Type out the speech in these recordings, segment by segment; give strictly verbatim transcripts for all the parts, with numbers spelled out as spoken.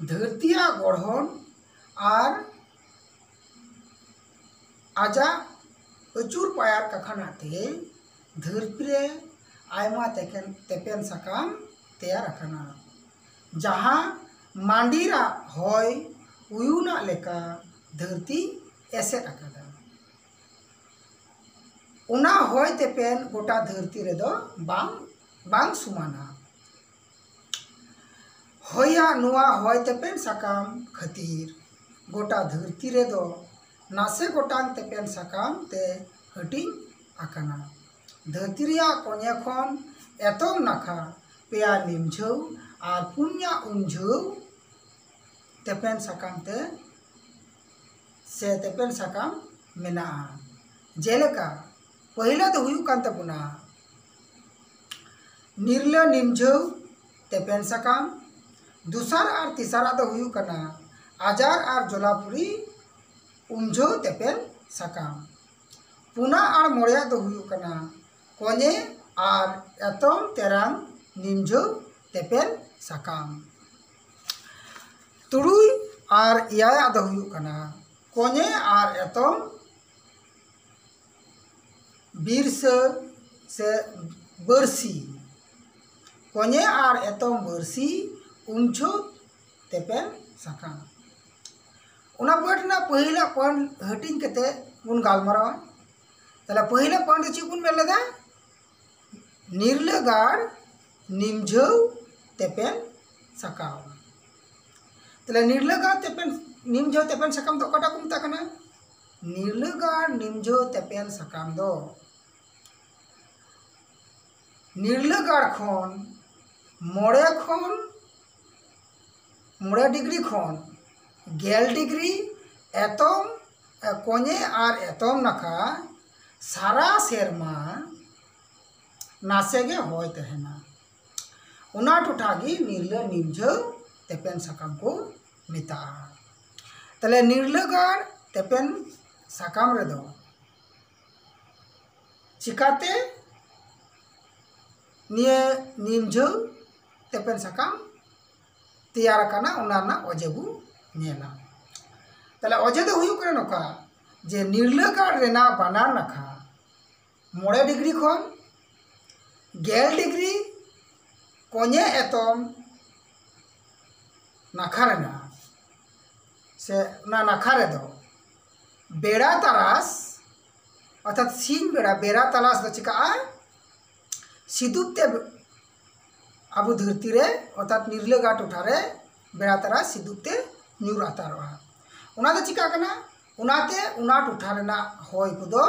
ᱫᱷᱟᱹᱨᱛᱤᱭᱟᱜ ᱜᱚᱲᱦᱚᱱ ᱟᱨ ᱟᱡᱟᱜ ᱟᱹᱪᱩᱨ ᱯᱟᱭᱟᱨ ᱠᱟᱠᱷᱟᱱᱟ ᱛᱮ ᱫᱷᱟᱹᱨᱛᱤ ᱨᱮ ᱟᱭᱢᱟ ᱛᱮᱠᱮᱱ ᱛᱮᱯᱮᱱ ᱥᱟᱠᱟᱢ ᱛᱮᱭᱟᱨ ᱟᱠᱟᱱᱟ, ᱡᱟᱦᱟᱸ ᱢᱟᱱᱰᱤᱨᱟᱜ ᱦᱚᱭ ᱩᱭᱩᱱᱟᱜ ᱞᱮᱠᱟ ᱫᱷᱟᱹᱨᱛᱤ ᱮᱥᱮᱫ ᱟᱠᱟᱫᱟ᱾ ᱚᱱᱟ ᱦᱚᱭ ᱛᱮᱯᱮᱱ ᱜᱚᱴᱟ ᱫᱷᱟᱹᱨᱛᱤ ᱨᱮᱫᱚ ᱵᱟᱝ ᱵᱟᱝ ᱥᱚᱢᱟᱱᱟ᱾ ᱦᱚᱭᱟᱜ ᱱᱚᱣᱟ ᱦᱚᱭ ᱛᱮᱯᱮᱱ ᱥᱟᱠᱟᱢ ᱠᱷᱟᱹᱛᱤᱨ ᱜᱚᱴᱟ ᱫᱷᱟᱹᱨᱛᱤ ᱨᱮᱫᱚ ᱱᱟᱥᱮ ᱜᱚᱴᱟᱝ ᱛᱮᱯᱮᱱ ᱥᱟᱠᱟᱢ ᱛᱮ ᱦᱟᱹᱴᱤᱧ ᱟᱠᱟᱱᱟ᱾ ᱫᱷᱟᱹᱨᱛᱤ ᱨᱮᱭᱟᱜ ᱠᱚᱧᱮ ᱠᱷᱚᱱ ᱮᱛᱚᱢ ᱱᱟᱠᱷᱟ ᱯᱮᱭᱟ ᱱᱤᱢᱡᱷᱟᱹᱣ ᱟᱨ ᱯᱩᱱᱭᱟ ᱩᱢᱡᱷᱟᱹᱣ ᱛᱮᱯᱮᱱ ᱥᱟᱠᱟᱢ ᱛᱮ ᱥᱮ ᱛᱮᱯᱮᱱ ᱥᱟᱠᱟᱢ ᱢᱮᱱᱟᱜᱼᱟ᱾ ᱡᱮᱞᱮᱠᱟ, ᱯᱟᱹᱦᱤᱞᱟ ᱫᱚ ᱦᱩᱭᱩᱜ ᱠᱟᱱ ᱛᱟᱵᱚᱱᱟ ᱱᱤᱨᱞᱟᱹ ᱱᱤᱢᱡᱷᱟᱹᱣ ᱛᱮᱯᱮᱱ ᱥᱟᱠᱟᱢ, ᱫᱚᱥᱟᱨ ᱟᱨ ᱛᱮᱥᱟᱨᱟᱜ ᱫᱚ ᱦᱩᱭᱩᱜ ᱠᱟᱱᱟ ᱟᱡᱟᱨ ᱟᱨ ᱡᱚᱞᱟᱯᱩᱨᱤ ᱩᱢᱡᱷᱟᱹᱣ ᱛᱮᱯᱮᱱ ᱥᱟᱠᱟᱢ᱾ ᱯᱩᱱᱟᱜ ᱟᱨ ᱢᱚᱬᱮᱭᱟᱜ ᱫᱚ ᱦᱩᱭᱩᱜ ᱠᱟᱱᱟ ᱠᱚᱧᱮ ᱟᱨ ᱮᱛᱚᱢ ᱛᱮᱨᱟᱝ ᱱᱤᱢᱡᱷᱟᱹᱣ ᱛᱮᱯᱮᱱ ᱥᱟᱠᱟᱢ᱾ ᱛᱩᱨᱩᱭ ᱟᱨ ᱮᱭᱟᱭᱟᱜ ᱫᱚ ᱦᱩᱭᱩᱜ ᱠᱟᱱᱟ ᱠᱚᱧᱮ ᱟᱨ ᱮᱛᱚᱢ ᱵᱤᱨᱥᱟᱹ ᱥᱮ ᱵᱟᱹᱨᱥᱤ, ᱠᱚᱧᱮ ᱟᱨ ᱮᱛᱚᱢ ᱵᱟᱹᱨᱥᱤ ᱩᱢᱡᱷᱟᱹᱣ ᱛᱮᱯᱮᱱ ᱥᱟᱠᱟᱢ᱾ ᱚᱱᱟ ᱯᱚᱭᱮᱱᱴ ᱨᱮᱱᱟᱜ ᱯᱟᱹᱦᱤᱞᱟᱜ ᱯᱚᱭᱮᱱᱴ ᱦᱟᱹᱴᱤᱧ ᱠᱟᱛᱮ ᱵᱚᱱ ᱜᱟᱞᱢᱟᱨᱟᱣᱟ᱾ ᱛᱟᱦᱞᱮ ᱯᱟᱹᱦᱤᱞᱟᱜ ᱯᱚᱭᱮᱱᱴ ᱫᱚ ᱪᱮᱫ ᱵᱚᱱ ᱢᱮᱱ ᱞᱮᱫᱟ? ᱱᱤᱨᱞᱟᱹ ᱜᱟᱲ ᱱᱤᱢᱡᱷᱟᱹᱣ ᱛᱮᱯᱮᱱ ᱥᱟᱠᱟᱢ᱾ ᱛᱟᱦᱞᱮ ᱱᱤᱨᱞᱟᱹ ᱜᱟᱲ ᱛᱮᱯᱮᱱ, ᱱᱤᱢᱡᱷᱟᱹᱣ ᱛᱮᱯᱮᱱ ᱥᱟᱠᱟᱢ ᱫᱚ ᱚᱠᱟᱴᱟᱜ ᱠᱚ ᱢᱮᱛᱟᱜ ᱠᱟᱱᱟ? ᱱᱤᱨᱞᱟᱹ ᱜᱟᱲ ᱱᱤᱢᱡᱷᱟᱹᱣ ᱛᱮᱯᱮᱱ ᱥᱟᱠᱟᱢ ᱫᱚ ᱱᱤᱨᱞᱟᱹ ᱜᱟᱲ ᱠᱷᱚᱱ ᱢᱚᱬᱮ ᱠᱷᱚᱱ ᱢᱚᱬᱮ ᱰᱤᱜᱽᱨᱤ ᱠᱷᱚᱱ ᱜᱮᱞ ᱰᱤᱜᱽᱨᱤ ᱮᱛᱚᱢ, ᱮ, ᱠᱚᱧᱮ ᱟᱨ ᱮᱛᱚᱢ ᱱᱟᱠᱷᱟ ᱥᱟᱨᱟ ᱥᱮᱨᱢᱟ ᱱᱟᱥᱮ ᱜᱮ ᱦᱚᱭ ᱛᱟᱦᱮᱱᱟ᱾ ᱚᱱᱟ ᱴᱚᱴᱷᱟ ᱜᱮ ᱱᱤᱨᱞᱟᱹ ᱱᱤᱢᱡᱷᱟᱹᱣ ᱛᱮᱯᱮᱱ ᱥᱟᱠᱟᱢ ᱠᱚ ᱢᱮᱛᱟᱜᱼᱟ᱾ ᱛᱟᱦᱞᱮ ᱱᱤᱨᱞᱟᱹ ᱜᱟᱲ ᱛᱮᱯᱮᱱ ᱥᱟᱠᱟᱢ ᱨᱮᱫᱚ ᱪᱤᱠᱟᱛᱮ ᱱᱤᱭᱟᱹ ᱱᱤᱢᱡᱷᱟᱹᱣ ᱛᱮᱯᱮᱱ ᱥᱟᱠᱟᱢ ᱛᱮᱭᱟᱨ ᱟᱠᱟᱱᱟ, ᱚᱱᱟ ᱨᱮᱱᱟᱜ ᱚᱡᱮ ᱵᱚ ᱧᱮᱞᱟ᱾ ᱛᱟᱦᱞᱮ ᱚᱡᱮ ᱫᱚ ᱦᱩᱭᱩᱜ ᱠᱟᱱᱟ ᱱᱚᱝᱠᱟ, ᱡᱮ ᱱᱤᱨᱞᱟᱹ ᱜᱟᱲ ᱨᱮᱱᱟᱜ ᱵᱟᱱᱟᱨ ᱱᱟᱠᱷᱟ ᱢᱚᱬᱮ ᱰᱤᱜᱽᱨᱤ ᱠᱷᱚᱱ ᱜᱮᱞ ᱰᱤᱜᱽᱨᱤ ᱠᱚᱧᱮ ᱮᱛᱚᱢ ᱱᱟᱠᱷᱟ ᱨᱮᱱᱟᱜ, ᱥᱮ ᱚᱱᱟ ᱱᱟᱠᱷᱟ ᱨᱮᱫᱚ ᱵᱮᱲᱟ ᱛᱟᱨᱟᱥ, ᱚᱨᱛᱷᱟᱛ ᱥᱤᱧ ᱵᱮᱲᱟ, ᱵᱮᱲᱟ ᱛᱟᱨᱟᱥ ᱫᱚ ᱪᱤᱠᱟᱜᱼᱟ? ᱥᱤᱫᱩᱯ ᱛᱮ ᱟᱵᱚ ᱫᱷᱟᱹᱨᱛᱤ ᱨᱮ, ᱚᱨᱛᱷᱟᱛ ᱱᱤᱨᱞᱟᱹ ᱜᱟᱲ ᱴᱚᱴᱷᱟ ᱨᱮ ᱵᱮᱲᱟ ᱛᱟᱨᱟᱥ ᱥᱤᱫᱩᱯ ᱛᱮ ᱧᱩᱨ ᱟᱛᱟᱨᱚᱜᱼᱟ᱾ ᱚᱱᱟ ᱫᱚ ᱪᱤᱠᱟᱜ ᱠᱟᱱᱟ? ᱚᱱᱟᱛᱮ ᱚᱱᱟ ᱴᱚᱴᱷᱟ ᱨᱮᱱᱟᱜ ᱦᱚᱭ ᱠᱚᱫᱚ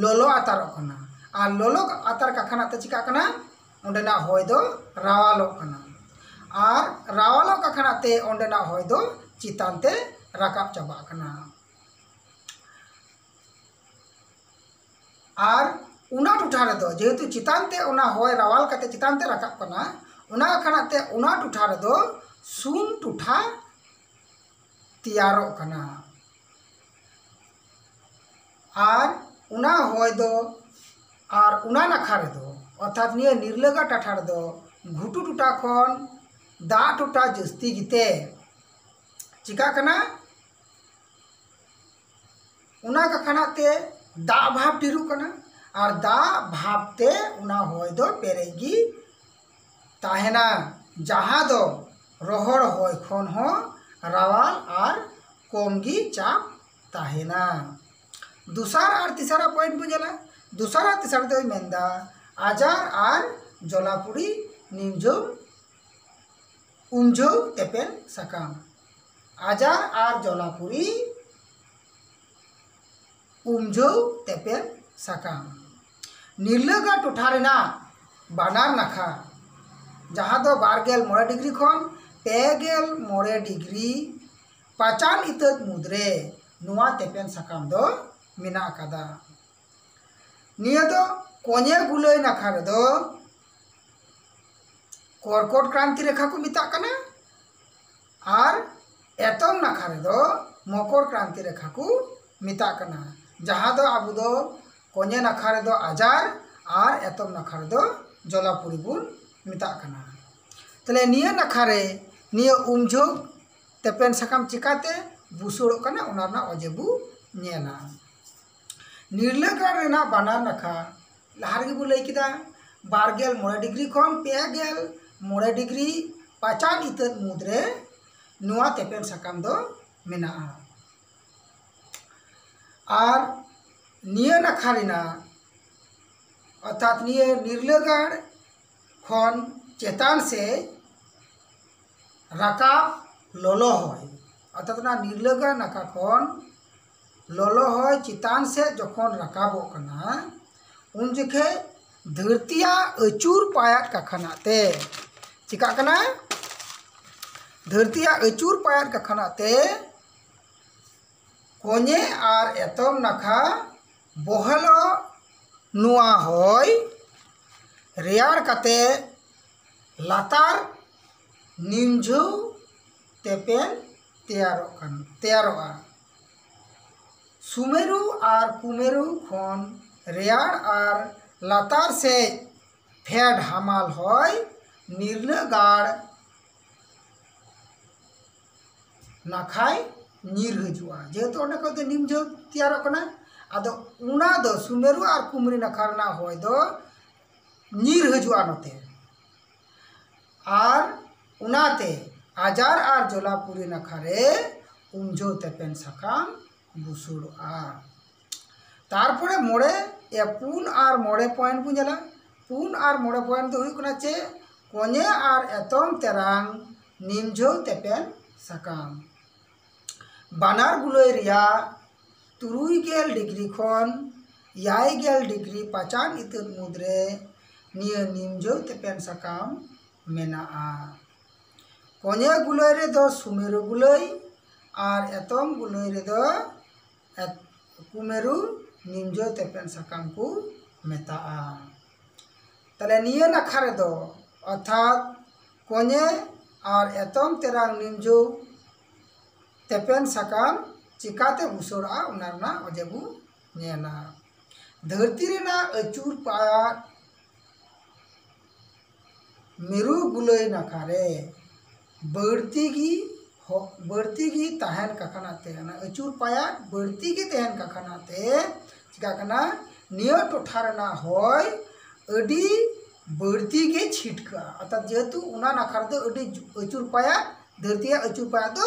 ᱞᱚᱞᱚ ᱟᱛᱟᱨᱚᱜ ᱠᱟᱱᱟ᱾ ᱟᱨ ᱞᱚᱞᱚ ᱟᱛᱟᱨ ᱠᱟᱠᱷᱟᱱᱟᱜ ᱛᱮ ᱪᱤᱠᱟᱜ ᱠᱟᱱᱟ? ᱚᱸᱰᱮᱱᱟᱜ ᱦᱚᱭ ᱫᱚ ᱨᱟᱣᱟᱞᱚᱜ ᱠᱟᱱᱟ᱾ ᱟᱨ ᱨᱟᱣᱟᱞᱚᱜ ᱠᱟᱠᱷᱟᱱᱟᱜ ᱛᱮ ᱚᱸᱰᱮᱱᱟᱜ ᱦᱚᱭ ᱫᱚ ᱪᱮᱛᱟᱱ ᱛᱮ ᱨᱟᱠᱟᱵ ᱪᱟᱵᱟᱜ ᱠᱟᱱᱟ᱾ ᱟᱨ ᱚᱱᱟ ᱴᱚᱴᱷᱟ ᱨᱮᱫᱚ ᱡᱮᱦᱮᱛᱩ ᱪᱮᱛᱟᱱ ᱛᱮ ᱚᱱᱟ ᱦᱚᱭ ᱨᱟᱣᱟᱞ ᱠᱟᱛᱮ ᱪᱮᱛᱟᱱ ᱛᱮ ᱨᱟᱠᱟᱵ ᱠᱟᱱᱟ, ᱚᱱᱟ ᱠᱷᱟᱱᱟᱜ ᱛᱮ ᱚᱱᱟ ᱴᱚᱴᱷᱟ ᱨᱮᱫᱚ ᱥᱩᱱ ᱴᱚᱴᱷᱟ ᱛᱮᱭᱟᱨᱚᱜ ᱠᱟᱱᱟ᱾ ᱟᱨ ᱚᱱᱟ ᱦᱚᱭ ᱫᱚ, ᱟᱨ ᱚᱱᱟ ᱱᱟᱠᱷᱟ ᱨᱮᱫᱚ, ᱚᱨᱛᱷᱟᱛ ᱱᱤᱭᱟᱹ ᱱᱤᱨᱞᱟᱹᱜᱟ ᱴᱚᱴᱷᱟ ᱨᱮᱫᱚ ᱜᱷᱩᱴᱩ ᱴᱚᱴᱷᱟ ᱠᱷᱚᱱ ᱫᱟᱜ ᱴᱚᱴᱷᱟ ᱡᱟᱹᱥᱛᱤ ᱜᱮᱛᱮ ᱪᱤᱠᱟᱜ ᱠᱟᱱᱟ? ᱚᱱᱟ ᱠᱟᱠᱷᱟᱱᱟᱜ ᱛᱮ ᱫᱟᱜ ᱵᱷᱟᱵᱽ ᱰᱷᱮᱨᱚᱜ ᱠᱟᱱᱟ, ᱟᱨ ᱫᱟᱜ ᱵᱷᱟᱵᱽ ᱛᱮ ᱚᱱᱟ ᱦᱚᱭ ᱫᱚ ᱯᱮᱨᱮᱡ ᱜᱮ ᱛᱟᱦᱮᱱᱟ, ᱡᱟᱦᱟᱸ ᱫᱚ ᱨᱚᱦᱚᱲ ᱦᱚᱭ ᱠᱷᱚᱱ ᱦᱚᱸ ᱨᱟᱣᱟᱞ ᱟᱨ ᱠᱚᱢ ᱜᱮ ᱪᱟᱯ ᱛᱟᱦᱮᱱᱟ᱾ ᱫᱚᱥᱟᱨ ᱟᱨ ᱛᱮᱥᱟᱨᱟᱜ ᱯᱚᱭᱮᱱᱴ ᱵᱚᱱ ᱧᱮᱞᱟ᱾ ᱫᱚᱥᱟᱨ ᱟᱨ ᱛᱮᱥᱟᱨ ᱫᱚᱭ ᱢᱮᱱᱫᱟ ᱟᱡᱟᱨ ᱟᱨ ᱡᱚᱞᱟᱯᱩᱨᱤ ᱱᱤᱢᱡᱷᱟᱹᱣ ᱩᱢᱡᱷᱟᱹᱣ ᱛᱮᱯᱮᱱ ᱥᱟᱠᱟᱢ᱾ ᱟᱡᱟᱨ ᱟᱨ ᱡᱚᱞᱟᱯᱩᱨᱤ ᱩᱢᱡᱷᱟᱹᱣ ᱛᱮᱯᱮᱱ ᱥᱟᱠᱟᱢ᱾ ᱱᱤᱨᱞᱟᱹᱜᱟ ᱴᱚᱴᱷᱟ ᱨᱮᱱᱟᱜ ᱵᱟᱱᱟᱨ ᱱᱟᱠᱷᱟ, ᱡᱟᱦᱟᱸ ᱫᱚ ᱵᱟᱨ ᱜᱮᱞ ᱢᱚᱬᱮ ᱰᱤᱜᱽᱨᱤ ᱠᱷᱚᱱ ᱯᱮ ᱜᱮᱞ ᱢᱚᱬᱮ ᱰᱤᱜᱽᱨᱤ ᱯᱟᱪᱟᱱ ᱤᱛᱟᱹᱫ ᱢᱩᱫᱽᱨᱮ ᱱᱚᱣᱟ ᱛᱮᱯᱮᱱ ᱥᱟᱠᱟᱢ ᱫᱚ ᱢᱮᱱᱟᱜ ᱟᱠᱟᱫᱟ᱾ ᱱᱤᱭᱟᱹ ᱫᱚ ᱠᱚᱧᱮ ᱜᱩᱞᱟᱹᱭ ᱱᱟᱠᱷᱟ ᱨᱮᱫᱚ ᱠᱚᱨᱠᱚᱴ ᱠᱨᱟᱱᱛᱤ ᱨᱮᱠᱷᱟ ᱠᱚ ᱢᱮᱛᱟᱜ ᱠᱟᱱᱟ, ᱟᱨ ᱮᱛᱚᱢ ᱱᱟᱠᱷᱟ ᱨᱮᱫᱚ ᱢᱚᱠᱚᱨ ᱠᱨᱟᱱᱛᱤ ᱨᱮᱠᱷᱟ ᱠᱚ ᱢᱮᱛᱟᱜ ᱠᱟᱱᱟ, ᱡᱟᱦᱟᱸ ᱫᱚ ᱟᱵᱚ ᱫᱚ ᱠᱚᱧᱮ ᱱᱟᱠᱷᱟ ᱨᱮᱫᱚ ᱟᱡᱟᱨ ᱟᱨ ᱮᱛᱚᱢ ᱱᱟᱠᱷᱟ ᱨᱮᱫᱚ ᱡᱚᱞᱟᱯᱩᱨᱤ ᱵᱚᱱ ᱢᱮᱛᱟᱜ ᱠᱟᱱᱟ᱾ ᱛᱟᱦᱞᱮ ᱱᱤᱭᱟᱹ ᱱᱟᱠᱷᱟ ᱨᱮ ᱱᱤᱭᱟᱹ ᱩᱢᱡᱷᱟᱹᱣ ᱛᱮᱯᱮᱱ ᱥᱟᱠᱟᱢ ᱪᱤᱠᱟᱛᱮ ᱵᱩᱥᱟᱹᱲᱚᱜ ᱠᱟᱱᱟ, ᱚᱱᱟ ᱨᱮᱱᱟᱜ ᱚᱡᱮ ᱵᱚ ᱧᱮᱞᱟ᱾ ᱱᱤᱨᱞᱟᱹ ᱜᱟᱲ ᱨᱮᱱᱟᱜ ᱵᱟᱱᱟᱨ ᱱᱟᱠᱷᱟ, ᱞᱟᱦᱟ ᱨᱮᱜᱮ ᱵᱚ ᱞᱟᱹᱭ ᱠᱮᱫᱟ, ᱵᱟᱨ ᱜᱮᱞ ᱢᱚᱬᱮ ᱰᱤᱜᱽᱨᱤ ᱠᱷᱚᱱ ᱯᱮ ᱜᱮᱞ ᱢᱚᱬᱮ ᱰᱤᱜᱽᱨᱤ ᱯᱟᱪᱟᱱ ᱤᱛᱟᱹᱫ ᱢᱩᱫᱽᱨᱮ ᱱᱚᱣᱟ ᱛᱮᱯᱮᱱ ᱥᱟᱠᱟᱢ ᱫᱚ ᱢᱮᱱᱟᱜᱼᱟ᱾ ᱟᱨ ᱱᱤᱭᱟᱹ ᱱᱟᱠᱷᱟ ᱨᱮᱱᱟᱜ, ᱚᱨᱛᱷᱟᱛ ᱱᱤᱭᱟᱹ ᱱᱤᱨᱞᱟᱹ ᱜᱟᱲ ᱠᱷᱚᱱ ᱪᱮᱛᱟᱱ ᱥᱮᱫ ᱨᱟᱠᱟᱵ ᱞᱚᱞᱚ ᱦᱚᱭ, ᱚᱨᱛᱷᱟᱛ ᱚᱱᱟ ᱱᱤᱨᱞᱟᱹ ᱜᱟᱲ ᱱᱟᱠᱷᱟ ᱠᱷᱚᱱ ᱞᱚᱞᱚ ᱦᱚᱭ ᱪᱮᱛᱟᱱ ᱥᱮᱫ ᱡᱚᱠᱷᱚᱱ ᱨᱟᱠᱟᱵᱚᱜ ᱠᱟᱱᱟ, ᱩᱱ ᱡᱚᱠᱷᱮᱡ ᱫᱷᱟᱹᱨᱛᱤᱭᱟᱜ ᱟᱹᱪᱩᱨ ᱯᱟᱭᱟᱫ ᱠᱟᱠᱷᱟᱱᱟᱜ ᱛᱮ ᱪᱤᱠᱟᱜ ᱠᱟᱱᱟ? ᱫᱷᱟᱹᱨᱛᱤᱭᱟᱜ ᱟᱹᱪᱩᱨ ᱯᱟᱭᱟᱫ ᱠᱟᱠᱷᱟᱱᱟᱜ ᱛᱮ ᱠᱚᱧᱮ ᱟᱨ ᱮᱛᱚᱢ ᱱᱟᱠᱷᱟ ᱵᱚᱦᱮᱞᱚᱜ ᱱᱚᱣᱟ ᱦᱚᱭ ᱨᱮᱭᱟᱲ ᱠᱟᱛᱮ ᱞᱟᱛᱟᱨ ᱱᱤᱢᱡᱷᱟᱹᱣ ᱛᱮᱯᱮᱱ ᱛᱮᱭᱟᱨᱚᱜ ᱠᱟᱱ, ᱛᱮᱭᱟᱨᱚᱜᱼᱟ᱾ ᱥᱩᱢᱮᱨᱩ ᱟᱨ ᱠᱩᱢᱮᱨᱩ ᱠᱷᱚᱱ ᱨᱮᱭᱟᱲ ᱟᱨ ᱞᱟᱛᱟᱨ ᱥᱮᱫ ᱯᱷᱮᱰ ᱦᱟᱢᱟᱞ ᱦᱚᱭ ᱱᱤᱨᱞᱟᱹ ᱜᱟᱲ ᱱᱟᱠᱷᱟᱭ ᱧᱤᱨ ᱦᱤᱡᱩᱜᱼᱟ᱾ ᱡᱮᱦᱮᱛᱩ ᱚᱸᱰᱮ ᱠᱷᱚᱱ ᱫᱚ ᱱᱤᱢᱡᱷᱟᱹᱣ ᱛᱮᱭᱟᱨᱚᱜ ᱠᱟᱱᱟ, ᱟᱫᱚ ᱚᱱᱟ ᱫᱚ ᱥᱩᱢᱮᱨᱩ ᱟᱨ ᱠᱩᱢᱨᱤ ᱱᱟᱠᱷᱟ ᱨᱮᱱᱟᱜ ᱦᱚᱭ ᱫᱚ ᱧᱤᱨ ᱦᱤᱡᱩᱜᱼᱟ ᱱᱚᱛᱮ᱾ ᱟᱨ ᱚᱱᱟᱛᱮ ᱟᱡᱟᱨ ᱟᱨ ᱡᱚᱞᱟᱯᱩᱨᱤ ᱱᱟᱠᱷᱟ ᱨᱮ ᱩᱢᱡᱷᱟᱹᱣ ᱛᱮᱯᱮᱱ ᱥᱟᱠᱟᱢ ᱵᱩᱥᱩᱲᱚᱜᱼᱟ᱾ ᱛᱟᱨᱯᱚᱨᱮ ᱢᱚᱬᱮ, ᱮ, ᱯᱩᱱ ᱟᱨ ᱢᱚᱬᱮ ᱯᱚᱭᱮᱱᱴ ᱵᱚᱱ ᱧᱮᱞᱟ᱾ ᱯᱩᱱ ᱟᱨ ᱢᱚᱬᱮ ᱯᱚᱭᱮᱱᱴ ᱫᱚ ᱦᱩᱭᱩᱜ ᱠᱟᱱᱟ ᱪᱮᱫ? ᱠᱚᱧᱮ ᱟᱨ ᱮᱛᱚᱢ ᱛᱮᱨᱟᱝ ᱱᱤᱢᱡᱷᱟᱹᱣ ᱛᱮᱯᱮᱱ ᱥᱟᱠᱟᱢ᱾ ᱵᱟᱱᱟᱨ ᱜᱩᱞᱟᱹᱭ ᱨᱮᱭᱟᱜ ᱛᱩᱨᱩᱭ ᱜᱮᱞ ᱰᱤᱜᱽᱨᱤ ᱠᱷᱚᱱ ᱮᱭᱟᱭ ᱜᱮᱞ ᱰᱤᱜᱽᱨᱤ ᱯᱟᱪᱟᱱ ᱤᱛᱟᱹᱫ ᱢᱩᱫᱽᱨᱮ ᱱᱤᱭᱟᱹ ᱱᱤᱢᱡᱷᱟᱹᱣ ᱛᱮᱯᱮᱱ ᱥᱟᱠᱟᱢ ᱢᱮᱱᱟᱜᱼᱟ᱾ ᱠᱚᱧᱮ ᱜᱩᱞᱟᱹᱭ ᱨᱮᱫᱚ ᱥᱩᱢᱮᱨᱩ ᱜᱩᱞᱟᱹᱭ ᱟᱨ ᱮᱛᱚᱢ ᱜᱩᱞᱟᱹᱭ ᱨᱮᱫᱚ ᱮᱛ-, ᱠᱩᱢᱮᱨᱩ ᱱᱤᱢᱡᱷᱟᱹᱣ ᱛᱮᱯᱮᱱ ᱥᱟᱠᱟᱢ ᱠᱚ ᱢᱮᱛᱟᱜᱼᱟ᱾ ᱛᱟᱦᱞᱮ ᱱᱤᱭᱟᱹ ᱱᱟᱠᱷᱟ ᱨᱮᱫᱚ ᱚᱨᱛᱷᱟᱛ ᱠᱚᱧᱮ ᱟᱨ ᱮᱛᱚᱢ ᱛᱮᱨᱟᱝ ᱱᱤᱢᱡᱷᱟᱹᱣ ᱛᱮᱯᱮᱱ ᱥᱟᱠᱟᱢ ᱪᱤᱠᱟᱛᱮ ᱵᱩᱥᱟᱹᱲᱚᱜᱼᱟ, ᱚᱱᱟ ᱨᱮᱱᱟᱜ ᱚᱡᱮ ᱵᱚ ᱧᱮᱞᱟ᱾ ᱫᱷᱟᱹᱨᱛᱤ ᱨᱮᱱᱟᱜ ᱟᱹᱪᱩᱨ ᱯᱟᱭᱟᱫ ᱢᱤᱨᱩ ᱜᱩᱞᱟᱹᱭ ᱱᱟᱠᱷᱟ ᱨᱮ ᱵᱟᱹᱲᱛᱤ ᱜᱮ ᱦᱚ- ᱵᱟᱹᱲᱛᱤ ᱜᱮ ᱛᱟᱦᱮᱱ ᱠᱟᱠᱷᱟᱱᱟᱜ ᱛᱮ, ᱚᱱᱟ ᱟᱹᱪᱩᱨ ᱯᱟᱭᱟᱴ ᱵᱟᱹᱲᱛᱤ ᱜᱮ ᱛᱟᱦᱮᱱ ᱠᱟᱠᱷᱟᱱᱟᱜ ᱛᱮ ᱪᱤᱠᱟᱹᱜ ᱠᱟᱱᱟ, ᱱᱤᱭᱟᱹ ᱴᱚᱴᱷᱟ ᱨᱮᱱᱟᱜ ᱦᱚᱭ ᱟᱹᱰᱤ ᱵᱟᱹᱲᱛᱤ ᱜᱮ ᱪᱷᱤᱴᱠᱟᱹᱜᱼᱟ᱾ ᱚᱨᱛᱷᱟᱛ ᱡᱮᱦᱮᱛᱩ ᱚᱱᱟ ᱱᱟᱠᱷᱟ ᱨᱮᱫᱚ ᱟᱹᱰᱤ ᱡᱩ- ᱟᱹᱪᱩᱨ ᱯᱟᱭᱟᱴ, ᱫᱷᱟᱹᱨᱛᱤᱭᱟᱜ ᱟᱹᱪᱩᱨ ᱯᱟᱭᱟᱴ ᱫᱚ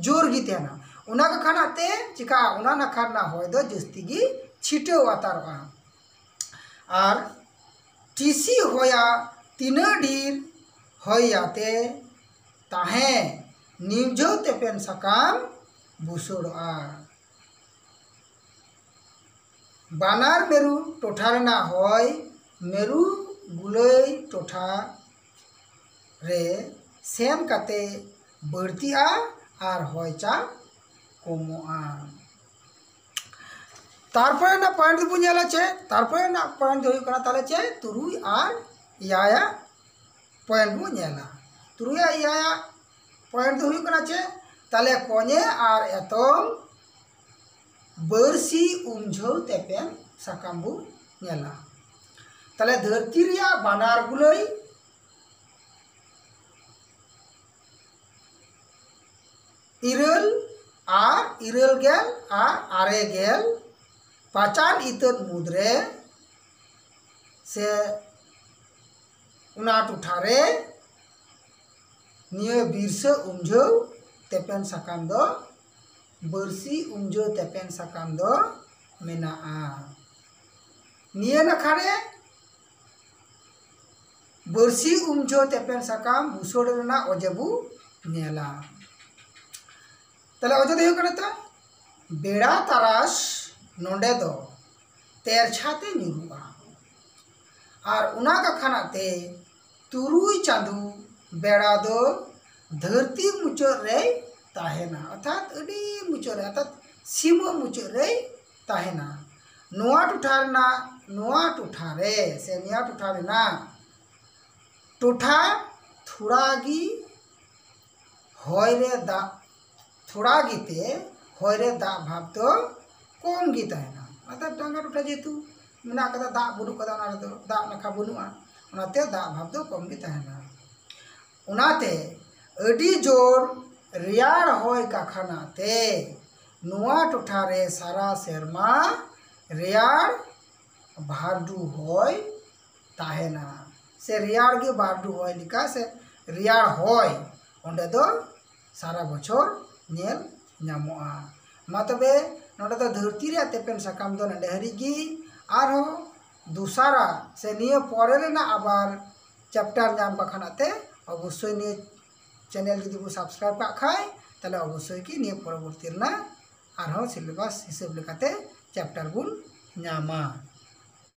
ᱡᱳᱨ ᱜᱮ ᱛᱟᱦᱮᱱᱟ, ᱚᱱᱟ ᱠᱟᱠᱷᱟᱱᱟᱜ ᱛᱮ ᱪᱤᱠᱟᱹᱜᱼᱟ, ᱚᱱᱟ ᱱᱟᱠᱷᱟ ᱨᱮᱱᱟᱜ ᱦᱚᱭ ᱫᱚ ᱡᱟᱹᱥᱛᱤ ᱜᱮ ᱪᱷᱤᱴᱟᱹᱣ ᱟᱛᱟᱨᱚᱜᱼᱟ᱾ ᱟᱨ ᱴᱤᱥᱤ ᱦᱚᱭᱟ ᱛᱤᱱᱟᱹᱜ ᱰᱷᱮᱨ ᱦᱚᱭᱟᱛᱮ ᱛᱟᱦᱮᱸ ᱱᱤᱢᱡᱷᱟᱹᱣ ᱛᱮᱯᱮᱱ ᱥᱟᱠᱟᱢ ᱵᱩᱥᱟᱹᱲᱚᱜᱼᱟ᱾ ᱵᱟᱱᱟᱨ ᱢᱮᱨᱩ ᱴᱚᱴᱷᱟ ᱨᱮᱱᱟᱜ ᱦᱚᱭ ᱢᱮᱨᱩ ᱜᱩᱞᱟᱹᱭ ᱴᱚᱴᱷᱟ ᱨᱮ ᱥᱮᱱ ᱠᱟᱛᱮ ᱵᱟᱹᱲᱛᱤᱜᱼᱟ ᱟᱨ ᱦᱚᱭ ᱪᱟᱞ ᱠᱚᱢᱚᱜᱼᱟ᱾ ᱛᱟᱨᱯᱚᱨᱮ ᱨᱮᱱᱟᱜ ᱯᱚᱭᱮᱱᱴ ᱫᱚᱵᱚᱱ ᱧᱮᱞᱟ ᱪᱮᱫ? ᱛᱟᱨᱯᱚᱨᱮ ᱨᱮᱱᱟᱜ ᱯᱚᱭᱮᱱᱴ ᱫᱚ ᱦᱩᱭᱩᱜ ᱠᱟᱱᱟ ᱛᱟᱦᱚᱞᱮ ᱪᱮᱫ? ᱛᱩᱨᱩᱭ ᱟᱨ ᱮᱭᱟᱭᱟᱜ ᱯᱚᱭᱮᱱᱴ ᱵᱚᱱ ᱧᱮᱞᱟ᱾ ᱛᱩᱨᱩᱭ ᱟᱨ ᱮᱭᱟᱭᱟᱜ ᱯᱚᱭᱮᱱᱴ ᱫᱚ ᱦᱩᱭᱩᱜ ᱠᱟᱱᱟ ᱪᱮᱫ? ᱛᱟᱦᱚᱞᱮ ᱠᱚᱧᱮ ᱟᱨ ᱮᱛᱚᱢ ᱵᱟᱹᱨᱥᱤ ᱩᱢᱡᱷᱟᱹᱣ ᱛᱮᱯᱮᱱ ᱥᱟᱠᱟᱢ ᱵᱚᱱ ᱧᱮᱞᱟ᱾ ᱛᱟᱦᱚᱞᱮ ᱫᱷᱟᱹᱨᱛᱤ ᱨᱮᱭᱟᱜ ᱵᱟᱱᱟᱨ ᱜᱩᱞᱟᱹᱭ ᱤᱨᱟᱹᱞ ᱟᱨ ᱤᱨᱟᱹᱞ ᱜᱮᱞ ᱟᱨ ᱟᱨᱮ ᱜᱮᱞ ᱯᱟᱪᱟᱱ ᱤᱛᱟᱹᱫ ᱢᱩᱫᱽᱨᱮ ᱥᱮ ᱚᱱᱟ ᱴᱚᱴᱷᱟ ᱨᱮ ᱱᱤᱭᱟᱹ ᱵᱤᱨᱥᱟᱹ ᱩᱢᱡᱷᱟᱹᱣ ᱛᱮᱯᱮᱱ ᱥᱟᱠᱟᱢ ᱫᱚ, ᱵᱟᱹᱨᱥᱤ ᱩᱢᱡᱷᱟᱹᱣ ᱛᱮᱯᱮᱱ ᱥᱟᱠᱟᱢ ᱫᱚ ᱢᱮᱱᱟᱜᱼᱟ᱾ ᱱᱤᱭᱟᱹ ᱱᱟᱠᱷᱟ ᱨᱮ ᱵᱟᱹᱨᱥᱤ ᱩᱢᱡᱷᱟᱹᱣ ᱛᱮᱯᱮᱱ ᱥᱟᱠᱟᱢ ᱵᱩᱥᱟᱹᱲ ᱨᱮᱱᱟᱜ ᱚᱡᱮ ᱵᱚ ᱧᱮᱞᱟ᱾ ᱛᱟᱦᱞᱮ ᱚᱡᱮ ᱫᱚ ᱦᱩᱭᱩᱜ ᱠᱟᱱᱟ ᱛᱚ, ᱵᱮᱲᱟ ᱛᱟᱨᱟᱥ ᱱᱚᱰᱮ ᱫᱚ ᱛᱮᱨᱪᱷᱟ ᱛᱮ ᱧᱩᱨᱩᱜᱼᱟ᱾ ᱟᱨ ᱚᱱᱟ ᱠᱟᱠᱷᱟᱱᱟᱜ ᱛᱮ ᱛᱩᱨᱩᱭ ᱪᱟᱸᱫᱚ ᱵᱮᱲᱟ ᱫᱚ ᱫᱷᱟᱹᱨᱛᱤ ᱢᱩᱪᱟᱹᱫ ᱨᱮᱭ ᱛᱟᱦᱮᱱᱟ, ᱚᱨᱛᱷᱟᱛ ᱟᱹᱰᱤ ᱢᱩᱪᱟᱹᱫ ᱨᱮ, ᱚᱨᱛᱷᱟᱛ ᱥᱤᱢᱟᱹ ᱢᱩᱪᱟᱹᱫ ᱨᱮᱭ ᱛᱟᱦᱮᱱᱟ᱾ ᱱᱚᱣᱟ ᱴᱚᱴᱷᱟ ᱨᱮᱱᱟᱜ, ᱱᱚᱣᱟ ᱴᱚᱴᱷᱟ ᱨᱮ ᱥᱮ ᱱᱤᱭᱟᱹ ᱴᱚᱴᱷᱟ ᱨᱮᱱᱟᱜ ᱴᱚᱴᱷᱟ ᱛᱷᱚᱲᱟ ᱜᱮ ᱦᱚᱭ ᱨᱮ ᱫᱟᱜ, ᱛᱷᱚᱲᱟ ᱜᱮᱛᱮ ᱦᱚᱭ ᱨᱮ ᱫᱟᱜ ᱵᱷᱟᱵᱽ ᱫᱚ ᱠᱚᱢ ᱜᱮ ᱛᱟᱦᱮᱱᱟ᱾ ᱚᱨᱛᱷᱟᱛ ᱰᱟᱸᱜᱟ ᱴᱚᱴᱷᱟ ᱡᱮᱦᱮᱛᱩ ᱢᱮᱱᱟᱜ ᱠᱟᱫᱟ, ᱫᱟᱜ ᱵᱟᱹᱱᱩᱜ ᱠᱟᱫᱟ, ᱚᱱᱟ ᱨᱮᱫᱚ ᱫᱟᱜ ᱱᱟᱠᱷᱟ ᱵᱟᱹᱱᱩᱜᱼᱟ, ᱚᱱᱟᱛᱮ ᱫᱟᱜ ᱵᱷᱟᱵᱽ ᱫᱚ ᱠᱚᱢ ᱜᱮ ᱛᱟᱦᱮᱱᱟ᱾ ᱚᱱᱟᱛᱮ ᱟᱹᱰᱤ ᱡᱳᱨ ᱨᱮᱭᱟᱲ ᱦᱚᱭ ᱠᱟᱠᱷᱟᱱᱟ ᱛᱮ ᱱᱚᱣᱟ ᱴᱚᱴᱷᱟ ᱨᱮ ᱥᱟᱨᱟ ᱥᱮᱨᱢᱟ ᱨᱮᱭᱟᱲ ᱵᱷᱟᱨᱰᱩ ᱦᱚᱭ ᱛᱟᱦᱮᱱᱟ᱾ ᱥᱮ ᱨᱮᱭᱟᱲ ᱜᱮ ᱵᱷᱟᱨᱰᱩ ᱦᱚᱭ ᱞᱮᱠᱟ ᱥᱮ ᱨᱮᱭᱟᱲ ᱦᱚᱭ ᱚᱸᱰᱮ ᱫᱚ ᱥᱟᱨᱟ ᱵᱚᱪᱷᱚᱨ ᱧᱮᱞ ᱧᱟᱢᱚᱜᱼᱟ᱾ ᱢᱟ ᱛᱚᱵᱮ ᱱᱚᱰᱮ ᱫᱚ ᱫᱷᱟᱹᱨᱛᱤ ᱨᱮᱭᱟᱜ ᱛᱮᱯᱮᱱ ᱥᱟᱠᱟᱢ ᱫᱚ ᱱᱚᱰᱮ ᱦᱟᱹᱨᱤᱡ ᱜᱮ᱾ ᱟᱨᱦᱚᱸ ᱫᱚᱥᱟᱨᱟ ᱥᱮ ᱱᱤᱭᱟᱹ ᱯᱚᱨᱮ ᱨᱮᱱᱟᱜ ᱟᱵᱟᱨ ᱪᱮᱯᱴᱟᱨ ᱧᱟᱢ ᱵᱟᱠᱷᱟᱱᱟᱜ ᱛᱮ ᱚᱵᱚᱥᱥᱳᱭ ᱱᱤᱭᱟᱹ ᱪᱮᱱᱮᱞ ᱡᱩᱫᱤ ᱵᱚ ᱥᱟᱵᱥᱠᱨᱟᱭᱤᱵ ᱠᱟᱜ ᱠᱷᱟᱡ, ᱛᱟᱦᱞᱮ ᱚᱵᱚᱥᱥᱳᱭ ᱜᱮ ᱱᱤᱭᱟᱹ ᱯᱚᱨᱚᱵᱚᱨᱛᱤ ᱨᱮᱱᱟᱜ ᱟᱨᱦᱚᱸ ᱥᱤᱞᱮᱵᱟᱥ ᱦᱤᱥᱟᱹᱵ ᱞᱮᱠᱟᱛᱮ ᱪᱮᱯᱴᱟᱨ ᱵᱚᱱ ᱧᱟᱢᱟ᱾